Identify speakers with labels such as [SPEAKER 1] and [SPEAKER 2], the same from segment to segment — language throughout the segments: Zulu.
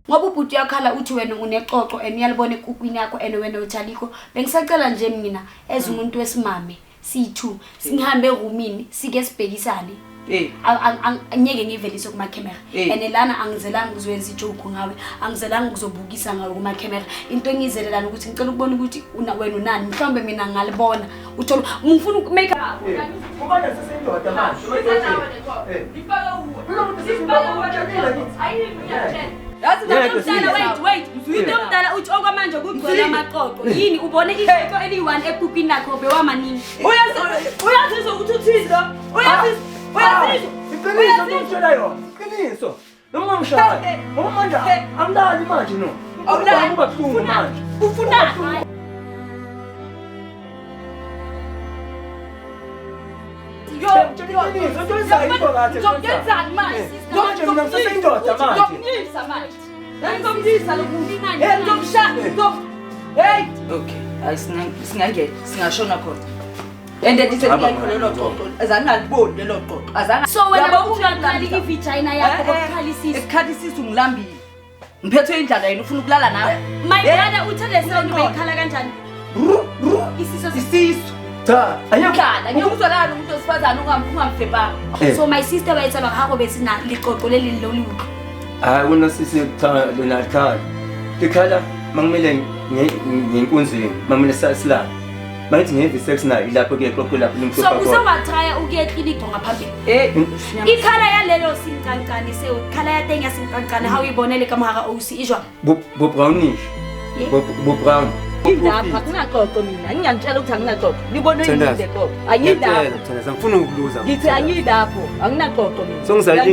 [SPEAKER 1] Ngoba ubhuti uyakhala uthi wena unexoxo and uyalibona ekukwini yakho and wena uthi alikho. Bengisacela nje mina as umuntu wesimame siyi-two singihambe erumini sike sibhekisane.
[SPEAKER 2] Eh.
[SPEAKER 1] Angeke ngiyivelise kumakhemera.
[SPEAKER 2] Eh.
[SPEAKER 1] And lana angizelanga ukuzoyenza ijoke ngawe, angizelanga ukuzobukisa ngawe kumakhemera. Into engiyizele lana ukuthi ngicela ukubona ukuthi wena unani. Mhlawumbe mina ngalibona. Uthola ngifuna ukumake up.
[SPEAKER 3] Ubana sesendoda manje.
[SPEAKER 1] Wait, wait. Umuntu omdala uthi okwamanje kugcwele amaqoqo. Yini ubone iqoqo eliyi-one ekupini lakho bewamaningi.
[SPEAKER 2] Uyazizwa ukuthi uthini lo? Uyazizwa? Uyazizwa?
[SPEAKER 3] Iqiniso ngikutshela yona. Iqiniso. Noma ungamshaya. Ngoba manje angilali manje no.
[SPEAKER 2] Awulali.
[SPEAKER 3] Kuba buhlungu manje.
[SPEAKER 1] Ufuna
[SPEAKER 2] Ngizokuyenzani manje?
[SPEAKER 3] Manje mina ngiseseyindoda manje.
[SPEAKER 2] Ngizokunyisa manje. Ngizokunyisa lokhu. Hey, ngizokushaya. Hey. Okay, hayi singangena, singashona khona. And ndithi ngikho lelo qoqo, azange ngaliboni lelo qoqo. Azange.
[SPEAKER 1] So wena bokungaqali i-vagina yakho bokukhala isisu.
[SPEAKER 2] Ekukhala isisu ngilambile. Ngiphethwe indlala yena ufuna ukulala nawe.
[SPEAKER 1] My brother uthe le sound beyikhala kanjani? Isisu.
[SPEAKER 2] Isisu.
[SPEAKER 3] Cha, ayikho.
[SPEAKER 2] Indlala, ngiyokuzwelana umuntu wesifazane ungamfebanga.
[SPEAKER 1] So my sister wa etsa ga go betse na leqoqo le leng le o le utlwa.
[SPEAKER 3] Hayi unosisi cha lona likhala. Likhala makumele ngenkunzini, makumele silale. Mangithi ngive sex nayo ilapho ke qoqo lapho
[SPEAKER 1] So
[SPEAKER 3] limhlophe
[SPEAKER 1] use
[SPEAKER 3] khona.
[SPEAKER 1] watraya ukuya eklinikhi ngaphambili.
[SPEAKER 2] Eh,
[SPEAKER 1] Ikhala yalelo sinkankane seo, ikhala ya teng ya sinkankane ha o e bonele ka mogara ausi e jwang?
[SPEAKER 3] Bo brownish.
[SPEAKER 1] Yeah.
[SPEAKER 3] Bo brown.
[SPEAKER 2] Ngilapha akunaxoxo mina. Ngiyanitshela ukuthi anginaxoxo. Nibone yini
[SPEAKER 3] Thandaza.
[SPEAKER 2] le xoxo? Angilapho.
[SPEAKER 3] Ngiyacela Thandaza, ngifuna ukuluza.
[SPEAKER 2] Ngithi angilapho, anginaxoxo mina.
[SPEAKER 3] Songizalile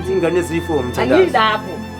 [SPEAKER 3] ingane eziyi-4 Mthandazo.
[SPEAKER 2] Angilapho.